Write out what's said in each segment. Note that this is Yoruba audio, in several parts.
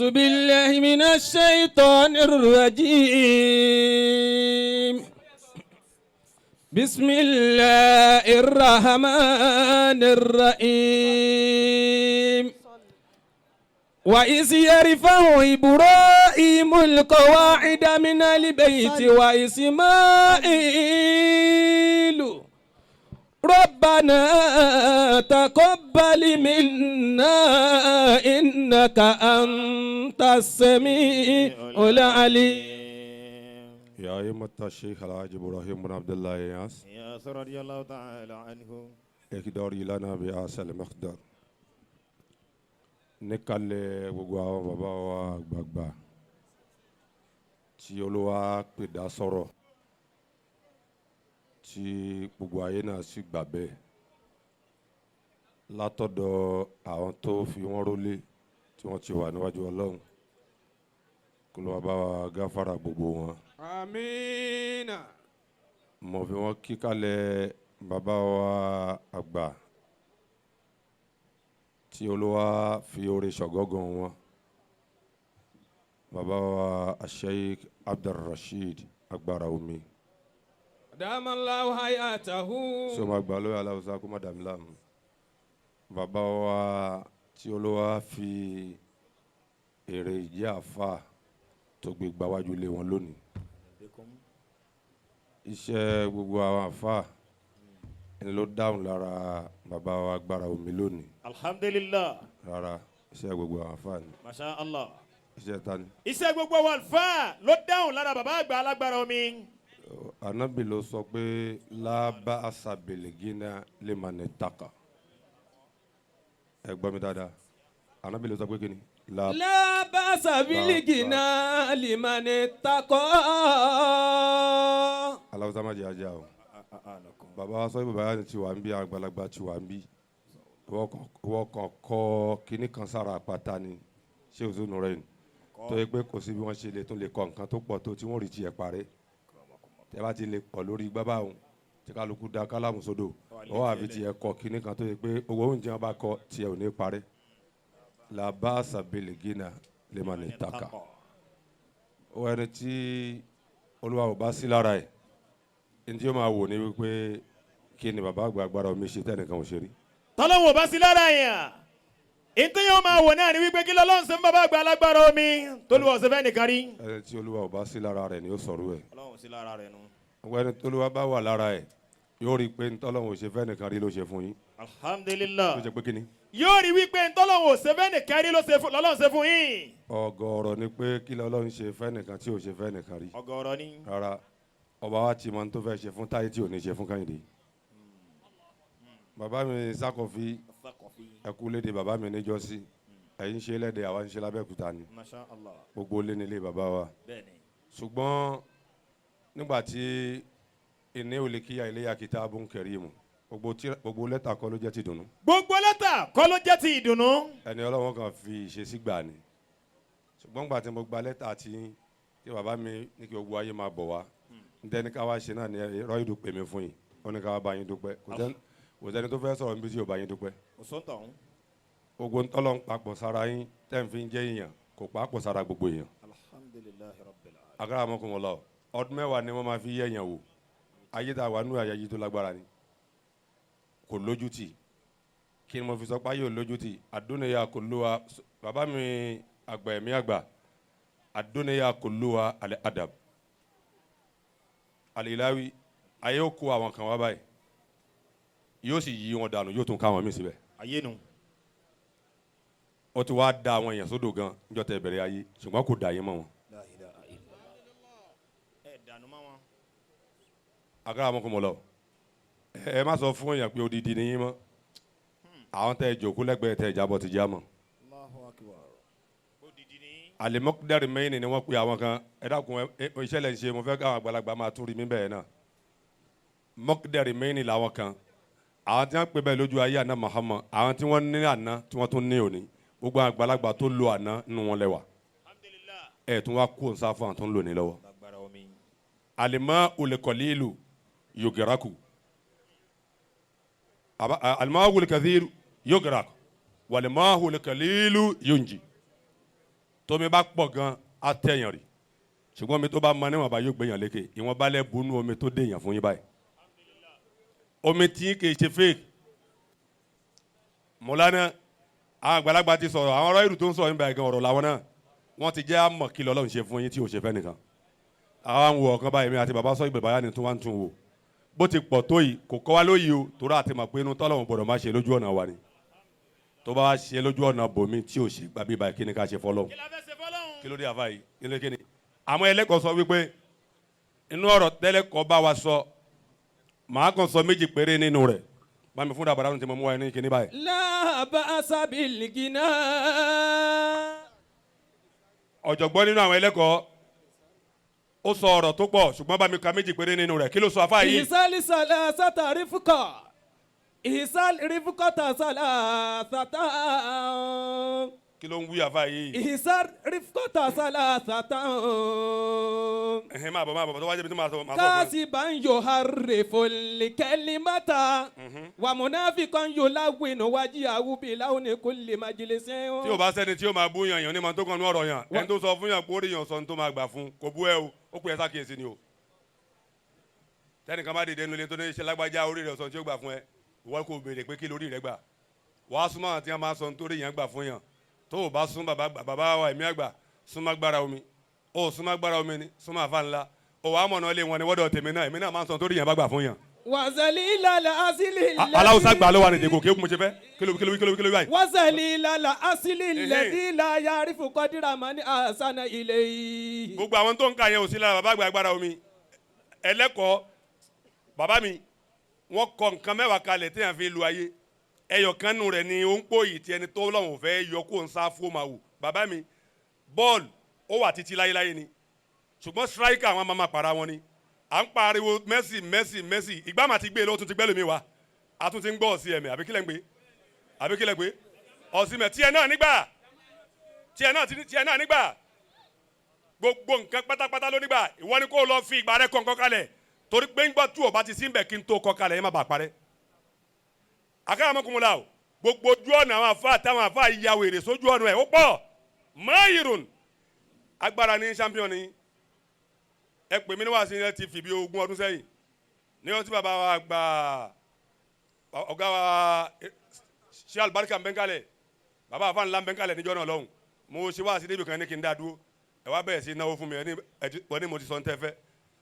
أعوذ بالله من الشيطان الرجيم. بسم الله الرحمن الرحيم. وإذ يرفع إبراهيم القواعد من البيت وإسماعيل ربنا تقبل منا إنك أنت السميع العليم. يا أئمة الشيخ الحاج إبراهيم بن عبد الله إنياس يا رضي الله تعالى عنه. اقدري لنا بأعسى المقدار. Níkàlẹ̀ gbogbo àwọn bàbá wa àgbààgbà tí Olúwa pè dá sọ̀rọ̀, tí gbogbo ayé náà sì gbà bẹ́ẹ̀ látọ̀dọ̀ àwọn tó fi wọ́n rólé, tí wọ́n ti wà níwájú Ọlọ́run, kó ló wá bá wa gáfárà gbogbo wọn. Àmín. Mo fi wọ́n kíkàlẹ̀ bàbá wa àgbà tí Olúwa fi oore ṣọ̀gọ́gàn wọn, bàbá wa Sheikh Abdulrasheed Agbára Omi. أدام الله حياته. Ṣé o máa gbà lórí aláwùsá kó má dàmí láàmú? Bàbá wa tí Olúwa fi èrè ìjẹ́ àfa tó gbé gbáwájú lé wọn lónìí, iṣẹ́ gbogbo àwọn àfa ẹni ló dáhùn lára bàbá wa Agbára Omi lónìí. Alhamdulillah. Rárá, iṣẹ́ gbogbo àwọn àfa ni. Masha Allah. Iṣẹ́ ta ni? Iṣẹ́ gbogbo wa àlùfáà ló dáhùn lára bàbá àgbà Alágbára Omi. Anabi ló sọ pé لا بأس بالغنى لمن اتقى. Ẹ gbọ́ mi dáadáa, anabi ló sọ pé kí ni? La لا بأس بالغنى لمن اتقى. Aláwùsá má jẹ́ ajá o. Bàbá wa sọ pé bàbá yẹn ti wà ń bí, àgbàlagbà ti wà ń bí, wọ́n kàn kọ́ kinní kan sára àpáta ni. Ṣé o tún rẹ̀ ni tó yẹ pé kò sí bí wọ́n ṣe lè tún lè kọ nǹkan tó pọ̀ tó tí wọ́n rí tiẹ̀ parẹ́? Tẹ́ bá ti lè pọ̀ lórí gbábà òun tí kálukú da kálámù sódò, wọ́n wà fi tiẹ̀ kọ kinní kan tó yẹ pé owó oúnjẹ wọn bá kọ tiẹ̀ ò ní parẹ́. لا بأس بالغنى لمن اتقى. Ó ẹni tí Olúwa ò bá sí lára ẹ̀ ní tí ó máa wò ní wípé kí ni bàbá àgbà Agbára Omi ṣe tẹ́nìkan ò ṣe rí. Tọ́lọ́wọ̀n bá sí lára yẹn, ìtí yóò máa wò náà ni wípé kí lọ́lọ́run ṣe ń bàbá àgbà Alágbára Omi tólúwọ̀ ṣe fẹ́ nìkan rí. Ẹni tí Olúwa ò bá sí lára rẹ̀ ni ó sọ̀rọ̀ ẹ̀. Ọlọ́run sí lára rẹ̀ nu. Ẹni tí Olúwa bá wà lára ẹ̀ yóò rí i pé ntọ́lọ́run ò ṣe fẹ́ nìkan rí ló ṣe fún yín. Alhamdulillah. Ló ṣe pé kí ni? Yóò rí wípé ntọ́lọ́wọ̀n ò ṣe fẹ́ nìkan rí ló ṣe fún lọ́lọ́run ṣe fún yín. Ọ̀gọ̀ọ̀rọ̀ ni pé kí lọ́lọ́run ṣe fẹ́ nìkan tí ò ṣe fẹ́ nìkan rí. Ọ̀gọ̀ọ̀rọ̀ ni. Rárá, ọba wa ti mọ ní tó fẹ́ ṣe fún táyé tí ò ní ṣe fún Kẹ́hìndé. Bàbá mi Sákọ̀fí, ẹkú léde bàbá mi níjọ́sí. Ẹ̀yin ṣe lẹ́dẹ̀, àwa ń ṣe lábẹ́òkúta ni. Masha Allah. Gbogbo lé nílé bàbá wa. Bẹ́ẹ̀ni. Ṣùgbọ́n nígbà tí ìní olèkíyà iléyà كتاب كريم, gbogbo lẹ́tà kọ́ ló jẹ́ ti dùnnú. Gbogbo lẹ́tà kọ́ ló jẹ́ ti ìdùnnú. Ẹni Ọlọ́wọ́n kan fi ìṣesí gbà ni. Ṣùgbọ́n gbà tí mo gba lẹ́tà tí bàbá mi ní kí gbogbo ayé máa bọ̀ wá, ntẹ́ni ká wá ṣe náà ni rọ́ìdù pè mí fún yìí, ó ní ká wá bá yín dúpẹ́. Kò sẹ́ni tó fẹ́ sọ̀rọ̀ níbi tí yóò bá yín dúpẹ́. Òsóntọ̀ ọ̀hún. Gbogbo ntọ́lọ́ ń papọ̀ sára yín tẹ́ ń fi ń jẹ́ èèyàn kò papọ̀ sára gbogbo èèyàn. Alhamdulillahi rabbil alamin. Agara mọ́kànlá ọdún 10 ni wọ́n máa fi yẹ̀yàn wò. Ayé tá a wà nínú àyà yìí tó lágbára ni, kò lójútì. Kí ni mo fi sọ pé ayé ò lójútì? الدنيا كلها, bàbá mi àgbà, ẹ̀mí àgbà, الدنيا كلها الأدب àlìláwí. Ayé ó kó àwọn kan wá báyìí, yóò sì yí wọn dànù, yóò tún ká àwọn míì síbẹ̀. Ayé nu. Ó ti wá da àwọn èèyàn sódò gan níjọ́ tẹ́ bẹ̀rẹ̀ ayé, ṣùgbọ́n kò dà yín mọ́ wọn. La ilaha illallah. Ẹ dànù mọ́ wọn. Agara mọ́kànlá ẹ má sọ fún èèyàn pé odidi ni yín mọ́. Àwọn tẹ́ ẹ jòkó lẹ́gbẹ̀ẹ́ tẹ́ ẹ jábọ̀ ti já mọ́. Allahu akbar. Odidi ni. Alimọkudari mẹ́yìn ni wọ́n pe àwọn kan. Ẹ dákun, ẹ iṣẹ́ lẹ́ ń ṣe, mo fẹ́ káwọn àgbàlagbà máa tún rí mi bẹ́ẹ̀ náà. Mọ́kudari mẹ́yìn làwọn kan, àwọn tí wọ́n pè bẹ́ẹ̀ lójú ayé àná Muhammad, àwọn tí wọ́n ní àná tí wọ́n tún ní òní. Gbogbo àwọn àgbàlagbà tó lo àná nínú wọn lẹ́wà. Alhamdulillah. Ẹ̀ tún wá kó nsá fún àwọn tó ń lò ní lọ́wọ́. Lágbára omi. الماء القليل يغرق، الماء الكثير يغرق والماء القليل ينجي. Tómi bá pọ̀ gan á tẹ̀yàn rì, ṣùgbọ́n omi tó bá mọ níwọ̀nba yóò gbẹ̀yàn lékè. Ìwọ̀nba lẹ́ bunú omi tó dèèyàn fún yín báyìí. Omi tí kì í ṣe fake. Mọ̀lánà àwọn àgbàlagbà ti sọ̀rọ̀, àwọn ọ̀rọ̀ ìlú tó ń sọ̀rọ̀ nígbà gan ọ̀rọ̀ làwọn náà. Wọ́n ti jẹ́ àmọ̀ kí lọ́lọ́run ṣe fún yín tí ò ṣe fẹ́ nìkan. Àwọn wo ọ̀kan báyìí mi àti bàbá sọ ìbẹ̀báyà ni tó wá ń tún wò. Bó ti pọ̀ tó yìí kò kọ́ wa lóyìí o, torí àti mọ̀ pé inú tọ́lọ́run gbọ́dọ̀ má ṣe lójú ọ̀nà wa ni. Tó bá wá ṣe lójú ọ̀nà bòmí tí ò ṣe gbà bí báyìí kí ni ká ṣe fọlọ́run? Kí la fẹ́ ṣe fọlọ́run? Kí ló dé àfa yìí? Kí ló kí ni? Àmọ́ ẹlẹ́kọ̀ọ́ sọ wípé inú ọ̀rọ̀ tẹ́lẹ̀kọ́ bá wa sọ, màá kàn sọ méjì péré nínú rẹ̀. Bá mi fún dàbàrà tí mo mú wa ní kíní báyìí. لا بأس بالغنى. Ọ̀jọ̀gbọ́n nínú àwọn ẹlẹ́kọ̀ọ́ ó sọ ọ̀rọ̀ tó pọ̀, ṣùgbọ́n bá mi ka méjì péré nínú rẹ̀. Kí ló sọ àfa yìí? إحسان ثلاثة رفقة إحسان رفقة ثلاثة. Kí ló ń wí àfa yìí? إحسان رفقة ثلاثة. Ẹ̀hẹ́n, máa bọ̀ máa bọ̀ tó wájú mi tó máa sọ máa sọ fún ẹ. كاذبا يحرف الكلمة ومنافقا يلون وجهه بلون كل مجلس. Tí o bá sẹ́ni tí o máa bú yàn yàn ní ma tó kàn ní ọ̀rọ̀ yàn, ẹni tó sọ fún yàn pé ó rí yàn sọ ní tó máa gbà fún kò bú ẹ o, ó pè é sákìyèsí ni o. Tẹnìkan bá dìde nulẹ̀ tó ní ṣe lágbájá orí rẹ̀ sọ tí ó gbà fún ẹ, ìwọ kò béèrè pé kí lórí rẹ̀ gbà. Wàá súnmọ́ àwọn tí wọ́n máa sọ nítorí yàn gbà fún yàn. Tó o bá sún bàbá bàbá wa ẹ̀mí àgbà, súnmọ́ agbára omi, o súnmọ́ agbára omi ni súnmọ́ àfa ńlá, o wàá mọ̀nà ilé wọn ni wọ́dọ̀ tèmi náà, èmi náà máa sọ nítorí yàn bá gbà fún yàn. وذليل الأصل. Aláwùsá gbà ló wà ní ìdìbò kí mo ṣe fẹ́ kíló kíló kíló kíló báyìí. وذليل الأصل الذي لا يعرف قدر من أحسن إليه. Gbogbo àwọn tó ń ka yẹn ò sí lára bàbá àgbà agbára omi. Ẹlẹ́kọ̀ọ́ bàbá mi wọ́n kọ nǹkan mẹ́wàá kalẹ̀ téèyàn fi lu ayé. Ẹyọ kan nù rẹ̀ ni ó ń pòyì tí ẹni tó lọ́wọ́ fẹ́ yọ kó ń sá fún ma wò. Bàbá mi bọ́ọ̀lù ó wà títí láyéláyé ni, ṣùgbọ́n striker àwọn máa ma para wọn ni. À ń pariwo Messi Messi Messi, ìgbà máa ti gbé e lọ, ó tún ti gbẹ́ lómi wa, a tún ti ń gbọ́ ọ̀sí ẹ̀mẹ̀ àbí kílẹ̀ ń gbé àbí kílẹ̀ gbé ọ̀sí mẹ̀ tiẹ̀ náà nígbà tiẹ̀ náà tiẹ̀ náà nígbà gbogbo nǹkan pátápátá ló nígbà. Ìwọ ni kó o lọ fi ìgbà rẹ kọ nǹkan kalẹ̀, torí pé ńgbà tí o bá ti sí ń bẹ̀ kí n tó kọ kalẹ̀ yẹn má bàa parẹ́. Akáyàmọ́kùnmọ́lá o, gbogbo ojú ọ̀nà àwọn àfa àtàwọn àfa ìyàwó èrè sójú ọ̀nà ẹ̀ ó pọ̀ mọ́ìrùn agbára ní champion ni. Ẹ pè mí ní wàásù yẹn ti fi bí 20 ọdún sẹ́yìn ní ọtí bàbá wa gba ọ̀gá wa ṣé alibarika ń bẹ́ńkálẹ̀, bàbá àfa ńlá ń bẹ́ńkálẹ̀ níjọ́ náà lọ́hùn. Mo ṣe wáàsí débi kan ní kí n dá dúró, ẹ wá bẹ̀rẹ̀ sí náwó fún mi, ẹ ní mo ti sọ ń tẹ́ fẹ́.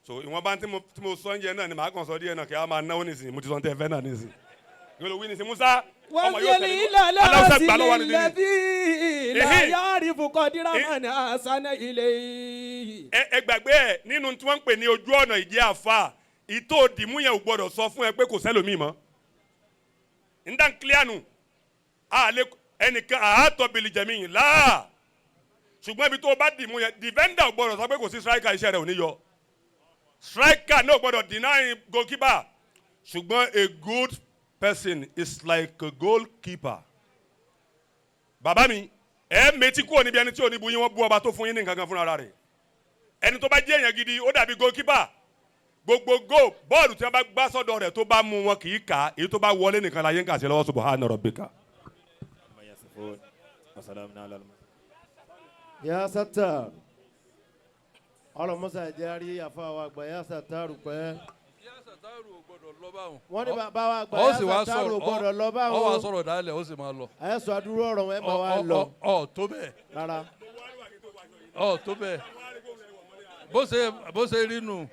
So ìwọ̀nba tí mo sọ ń jẹ náà ni màá kàn sọ díẹ̀ náà kí a máa náwó nísìnyí. Mo ti sọ ń tẹ́ fẹ́ náà nísìnyí. Yóò lọ wí nísìnyí Musa ọmọ yóò tẹ̀lé aláwùsá gbà lọ́wọ́ nídìí. Ẹ gbàgbé ẹ nínú tí wọ́n ń pè ní ojú ọ̀nà ìjẹ́ àfa ìtò òdìmú yẹn ò gbọ́dọ̀ sọ fún ẹ pé kò sẹ́lòmíì mọ́. Ndá ń kílíànù àlẹ́ ẹnìkan àátọ́ bìlì jẹ̀mí yìí láà, ṣùgbọ́n ibi tó o bá dìmú yẹn defender ò gbọ́dọ̀ sọ pé kò sí striker, iṣẹ́ rẹ̀ ò ní yọ. Striker náà ò gbọ́dọ̀ deny goalkeeper, ṣùgbọ́n a good person is like a goalkeeper. Bàbá mi ẹ mẹ́tí kúrò níbi ẹni tí ò ní bu yín, wọ́n bú ọba tó fún yín ní nǹkan kan fúnra rẹ̀. Ẹni tó bá jẹ́ èèyàn gidi ó dàbí goalkeeper. Gbogbo goal bọ́ọ̀lù tí wọ́n bá gbá sọ́dọ̀ rẹ̀ tó bá mú wọn kì í kà á, èyí tó bá wọlé nìkan la yẹn kà sí lọ́wọ́. Subhana rabbika. Ya Sattar ọlọmọsà jẹ́ àfa wa àgbà Ya Sattar pẹ́. Wọ́n ní bàbá wa àgbà Ya Sattar ò gbọ́dọ̀ lọ báwọn. Ọ wá sọ̀rọ̀ dálẹ̀ ó sì máa lọ. Ẹ sọ àdúró ọ̀rọ̀ wọn ẹ máa wá lọ. Ọ tó bẹ́ẹ̀. Rárá. Ọ tó bẹ́ẹ̀. Bó ṣe rí nù.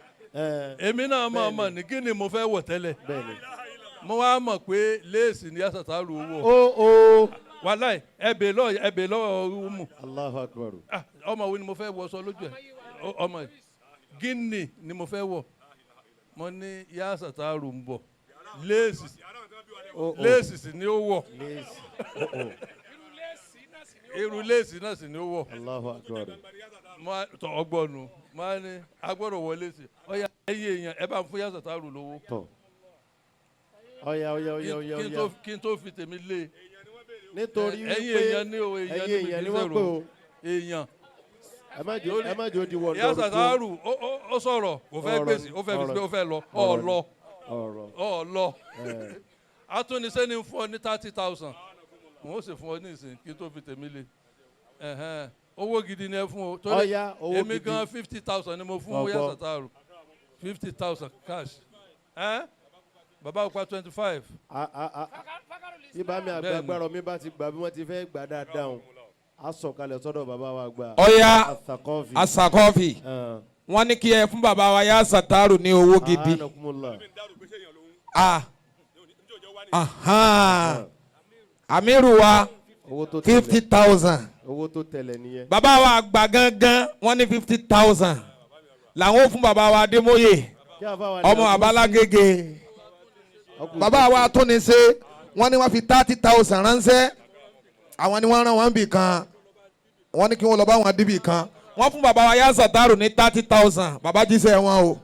Èmi náà mọ̀ mọ̀ ní kí ni mo fẹ́ wọ̀ tẹ́lẹ̀. Mo wá mọ̀ pé léèsì ni Ya Sattar wọ̀. Ó. Wàláì ẹ bè lọ́wọ́ ọmọ. Allahu Akbar. Ọmọ wo ni mo fẹ́ wọ̀ sọ lójú ẹ̀? Ọmọ Gíní ni mo fẹ́ wọ̀. Mo ní Ya Sattar ń bọ̀. Léèsì sì ni ó wọ̀. Irú léèsì náà sì ni ó wọ̀. Allahu Akbar. Tọ ọgbọ́nu máa ní agbọ́dọ̀ wọ léèsì. Ọ̀ya ẹyẹ èèyàn ẹ bá ń fún Ya Sattar lówó. Ọ̀ya ọ̀ya ọ̀ya ọ̀ya. Kí n tó fi tèmi lé. Nítorí wípé ẹ̀yin èèyàn ní o, èèyàn ní wọ́n pè o. Èèyàn. Ẹ má jò di wọ̀ndọ̀rù. Ya Sattar ó sọ̀rọ̀ kò fẹ́ gbèsè ó fẹ́ fi pé ó fẹ́ lọ ọ̀ lọ ọ̀ lọ. Atúnisẹ́ ni fún ọ ní 30,000. N ó sì fún ọ ní ìsìn kí n tó fi tèmi lé. Owó gidi ni ẹ fún o. Torí Ọya, owó èmi gidi. gan 50,000 ni mo fún Ọgbọ́. Yasataru, 50,000 cash. Ẹ́ bàbá òpa 25. Ibà mi àgbà Bẹ́ẹ̀ni. agbára mi bá ti gbà bí wọ́n ti fẹ́ gbà dáadáa o. A sọ̀kalẹ̀ sọ́dọ̀ bàbá wa gbà. Ọ̀ya. Asakọ́fì. Asakọ́fì, wọ́n ní kí ẹ fún bàbá wa Yasataru ní owó gidi. Anakumula. Ah, ahan. Amiru wa Owó tó tẹ̀lẹ̀. 50,000. Owó tó tẹ̀lẹ̀ nìyẹn. Bàbá wa àgbà gangan wọ́n ní 50,000 làwọn ò fún bàbá wa Adémóyè Kí àfa wa ní ọmọ àkúsí. Abalágége. Ọkùnrin Bàbá wa Túnise wọ́n ní wọ́n fi 30,000 ránṣẹ́, àwọn ni wọ́n rán wọn bì kan, wọ́n ní kí wọ́n lọ bá wọn díbì kan. Wọ́n fún bàbá wa Yasataru ní 30,000. Bàbá jíṣẹ́ wọn o,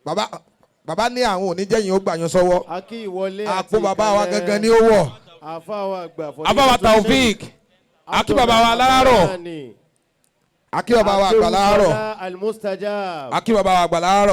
bàbá bàbá ní àwọn oníjẹyìn ó gbà yín sọ́wọ́. Akí ìwọlé àti Àpò bàbá wa ìkàlẹ̀. gangan ni ó wọ̀. Àfa wa àgbà. Àfa wa Taofik, akí bàbá wa Alárọ̀, akí bàbá wa àgbà Lárọ̀, Almustajab. akí bàbá wa àgbà Lárọ̀.